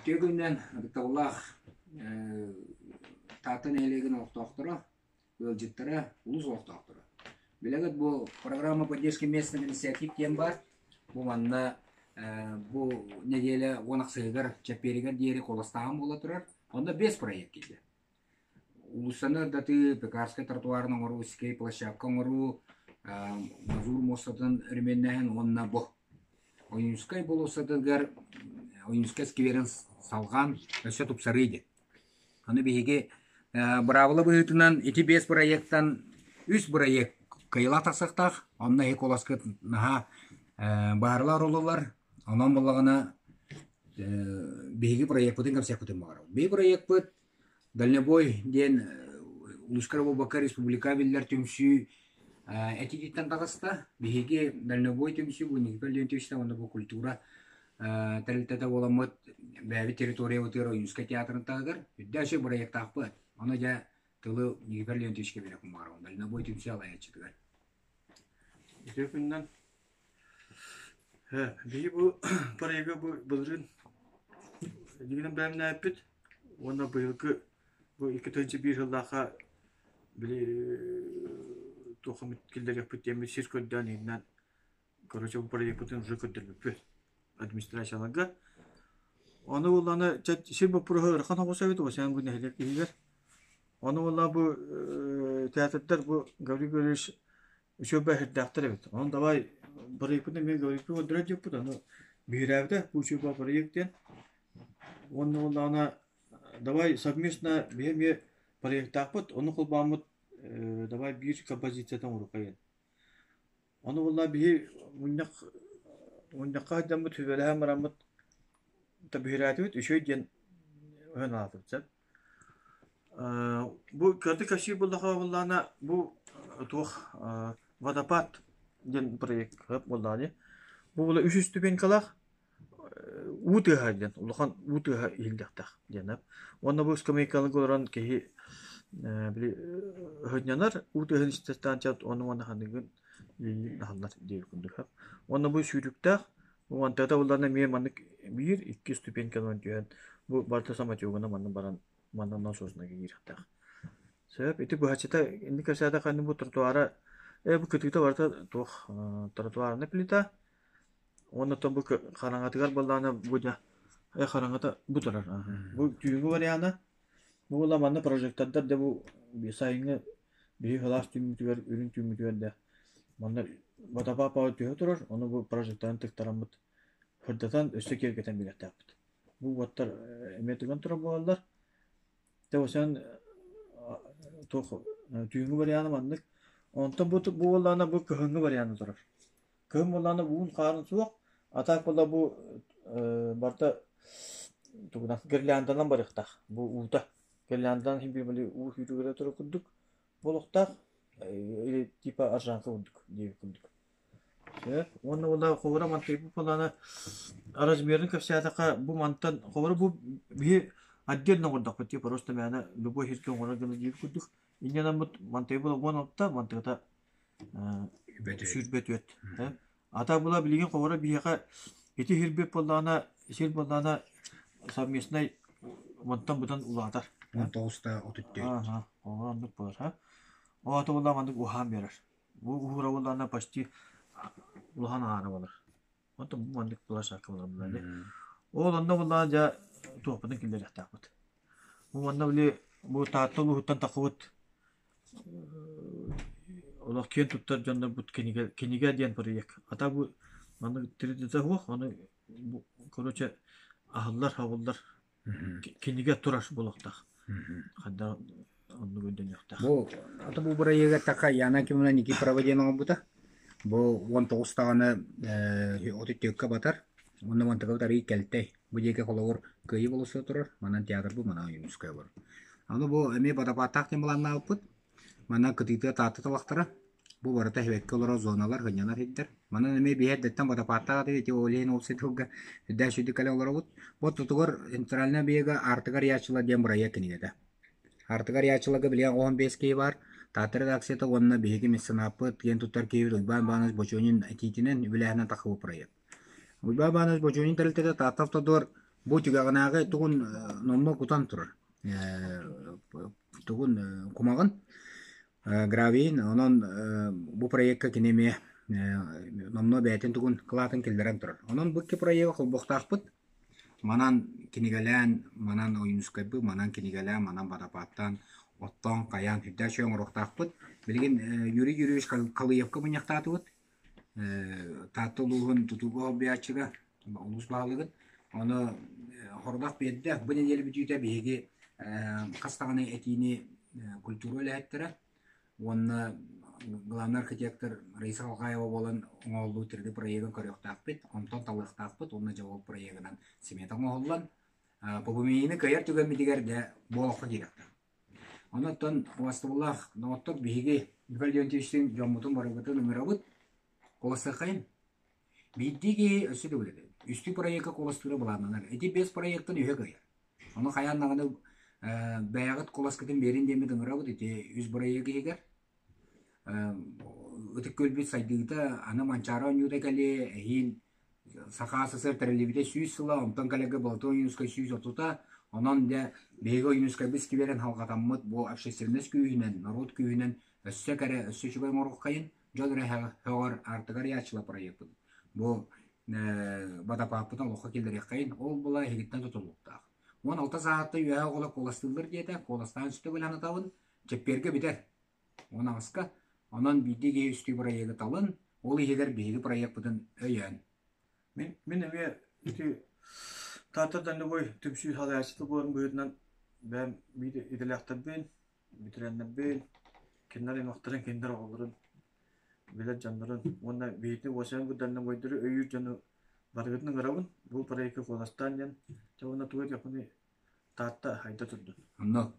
Үтүө күнүнэн ытыктабыллаах Таатта нэһилиэгин олохтоохторо, ыалдьыттара, улуус олохтоохторо. Билэҕит бу программа поддержки местных инициатив диэн баар. Бу манна бу нэдиэлэ уон ахсыһыгар чэппиэригэр диэри куоластааһын буола турар. Онно биэс проект киирдэ. Уулуссаны ырдатыы, Пекарскай тротуарын оҥоруу, скейт-площадка оҥоруу, Мазур муостатын өрөмүөннээһин уонна бу Ойуунускай болуоссатыгар Ойуунускай скверин салҕаан өссө тупсарыы диэн. Аны биһиги быраабыла быһыытынан ити биэс бырайыактан үс бырайыак кыайыылаах тахсыахтаах. Онно эһи куоласкыт наһаа быһаарылар олулар. Онон буоллаҕына биһиги бырайыакпытын кэпсиэхпитин баҕарабыт. Биһиги бырайыакпыт Дальнобой диэн улууска буолбакка республика биллэр түмсүү этиититтэн таҕыста. Биһиги Дальнобой түмсүү бу Никита Леонтьевичтан уонна бу культура тэрилтэтэ буоламмыт бэйэбит территориябытыгар Ойуунскай театрын таһыгар үрдээх үчүгэй бырайыактаахпыт. Ону дьэ тылы Никита Леонтьевичка биэриэхпин баҕарабын Дальнобой түмсүү алайааччытыгар. Үтүө күнүнэн Биһиги бу проегы бу былырыын дьиҥинэн бэлэмнээбиппит уонна быйылгы бу 2001 сыллаахха били туох эмит киллэриэхпит диэммит сир көрдөөн иһинэн короче бу проекпытын уже көрдөрбүппүт администрацияларга. Ону буоллаҕына сир боппуруоһа ыарахан соҕус эбит Осян бу нэһилиэк иһигэр. Ону буоллаҕа бу театрдар бу Гаврил Григорьевич Үчүгэй бэһирдээхтэр эбит. Онон давай бырайыакпытын эмиэ говориппыт көрдөрөр диэппит, ону биһирээбитэ бу үчүгэй бырайыак диэн. Уонна буоллаҕына давай совместно биһи эмиэ проектаахпыт, ону холбооммут давай биир композицията оҥоруохха диэн. Ону буоллаҕа биһи мунньах мунньахха сылдьаммыт сүбэлэһэн бараммыт биһирээтибит үчүгэй диэн өһөн аатыбыт сөп. Бу кырдьык кэпсиир буоллахха буоллаҕына бу туох водопад диэн проект буоллаҕа дии. Бу була үс ступенькалаах уу тыаһа диэн улахан уу тыаһа иһиллиэхтээх диэн Уонна бу скамейкаларга олорон киһи били сынньанар уу тыаһын истэ ону уонна ханыгын аһыллар диир курдук. Уонна бу сүүрүктээх Уонтата булларына эмиэ маннык биир, икки ступеньканан түһэн бу барыта самотегунан манна баран манна насоснайга киириэхтээх. Сөп, ити быһаччыта инник кэпсээтэххэ бу тротуара э бу кытыыта барыта туох тротуарная плита уонна оттон бу хараҥатыгар буоллаҕына бу дьэ э хараҥата бу турар бу түүҥҥү вариана бу буолла манна прожектордар да бу сайыҥҥы Биһи сылаас түүммүтүгэр, үрүҥ түүммүтүгэр да манна Батапаапаҕа түһэ турар, ону бу прожектарын тыктараммыт сырдатан, өссө киэргэтэн биэриэхтээхпит. Бу уоттар эмиэ тыган турар буолаллар. Тэбэсэн туох түүҥҥү вариана маннык. Онтон бу бу буоллаҕына бу кыһыҥҥы вариана турар. Кыһын буоллаҕына уун хаарын суох, а так буолла бу барыта тугунан гирлянданан барыахтаах бу уута. Гирлянданан син биир били уу сүүрүгүрэ турар курдук буолуохтаах или типа аржанка курдук диэбит курдук. Сөп. Уонна буолла холобура мантыйбыт буоллаҕына размерын кэпсээтэххэ бу мантан холобура бу биһи отдельно оҥордохпут типа просто мээнэ любой сиргэ оҥорор гына диир курдук. Инньэ гынаммыт мантыйбыт 16 мантыгата 24. Ата була билигин холобура биһиэхэ ити сирбит буоллаҕына сир буоллаҕына совместнай мантан быдан улаатар. 1934. Ааһа, холобура оннук буолар ха. Ол ата буоллаҕына маннык уһаан биэрэр. Бу уһуура буоллаҕына почти улахан аара буолар. Онтон бу маннык площадка буолар буолла Ол онно буоллаҕына дьэ туохпутун киллэриэхтээхпит. Бу манна били бу Таатта улууһуттан таххыбыт олох киэн туттар дьоннорбут кинигэ кинигэ диэн проект. А бу маннык 3D суох, ону короче аһыллар, хабыллар кинигэ турар буолуохтаах. Хайдах оннук өйдөнүөхтээх. Бу ата бу бырайыага така Яна Кимовна Никифорова диэн оҥорбута. Бу 19 даҕаны 34 батар. Уонна мантыкабыт арыый кэлтэй. Бу диэки холобур Кыайыы болуоссата турар, манан театр бу, манан Ойуунускай олорор. Аны бу эмиэ Батапааттаах диэн былааннаабыппыт. Манан кытыытыгар Таатта талахтара. Бу барыта эһэбэккэ олорор зоналар, сынньанар сирдэр. Манан эмиэ биһи эрдэттэн Батапааттаах этибит, ити ол иһин ол сиргэ үрдээх сүдү кэлэ олоробут. Бу ортотугар Центральная биэгэ Аартыка арыйааччылар диэн бырайыак кинигэтэ. Аартыка арыйааччыларга билигин 15 киһи баар. Таатта редакцията уонна биһиги меценаппыт, киэн туттар киһибит Уйбаан Иванович Бочонин этиитинэн, үбүлээһинэн таххыбыт проект. Уйбаан Иванович Бочонин тэрилтэтэ Таатта Автодор Бу түгэҕинээҕи тугун номнуо кутан турар. Тугун кумаҕын гравийын онон бу проекка кини эмиэ номнуо бэйэтин тугун кылаатын киллэрэн турар. Онон бу икки проегы холбуохтаахпыт. Манан кинигэлээн, манан Ойуунускайбыт, манан кинигэлээн, манан Батапааттаан, оттоон, хайаан сүрдээх үчүгэй оҥоруохтаахпыт. Билигин Юрий Юрьевич Халыевка мунньахтаатыбыт. Таатта улууһун тутууга холбуйааччыга улуус баһылыгын. Ону хордох биэрдэ. Бу нэдиэлэ бүтүүтэ биһиги хас даҕаны этиини культура үлэһиттэрэ уонна главный архитектор Раиса Халхаева буолан оҥоһуллуу 3D проегын көрүөхтээхпит, онтон талыахтаахпыт уонна дьэ ол проегынан смета оҥоһуллан ПБМИ-ни кыайар түгэммитигэр дьэ бу олоххо киириэхтээх. Онон убастабыллаах доҕоттор биһиги Николай Леонтьевичтыын дьоммутун барыбытын ыҥырабыт, куоластыаххайын. Биирдии киһи өссө да үлэлиир. Үстүү проекка куоластыыра былааннанар. Ити биэс проектан үһэ кыайар. Ону хайаан даҕаны бэйэҕит куоласкытын биэрин диэммит ыҥырабыт ити үс бырайыак иһигэр. Ытык Күөлбүт сайдыыта аны Манчаары оонньуута кэлиэ, эһиил Саха СССР тэриллибитэ 100 сыла, онтон кэлэргэ Болотуон Ойуунускай 130-та. Онон дьэ биһиги Ойуунускайбыт скверин халҕатаммыт бу общественность күүһүнэн, норуот күүһүнэн өссө кэрэ, өссө үчүгэй оҥоруоххайын. Дьон эрэ һөҕөр аартыгар ыйааччыла проекпыт. Бу Батапааппытын олоххо киллэриэххэйин, ол була эһигиттэн тутулуктаах. 16 сааһыттан үөһэ оҕолор куоластыыллар диэтэ, куоластаан сүтэ билэн чэппиэргэ бүтэр. 18-ка. Онон биирдии киһи үстүү бырайыагы талын, ол иһигэр биһиги проекпытын өйөөн. Мин эмиэ ити Таатта Дальнобой түмсүү салайааччыта буоларым быһыытынан бэйэм биир идэлээхтэрбин, ветераннарбын, кинилэр аймахтарын, кинилэр оҕолорун, билэр дьоннорун уонна биһиги уосайан бу дальнобойдары өйүүр дьону барыгытын ыҥырабын. Бу проекка куоластаан диэн, дьэ уонна тугу этиэхпиний, Таатта хайда турдун. Онно.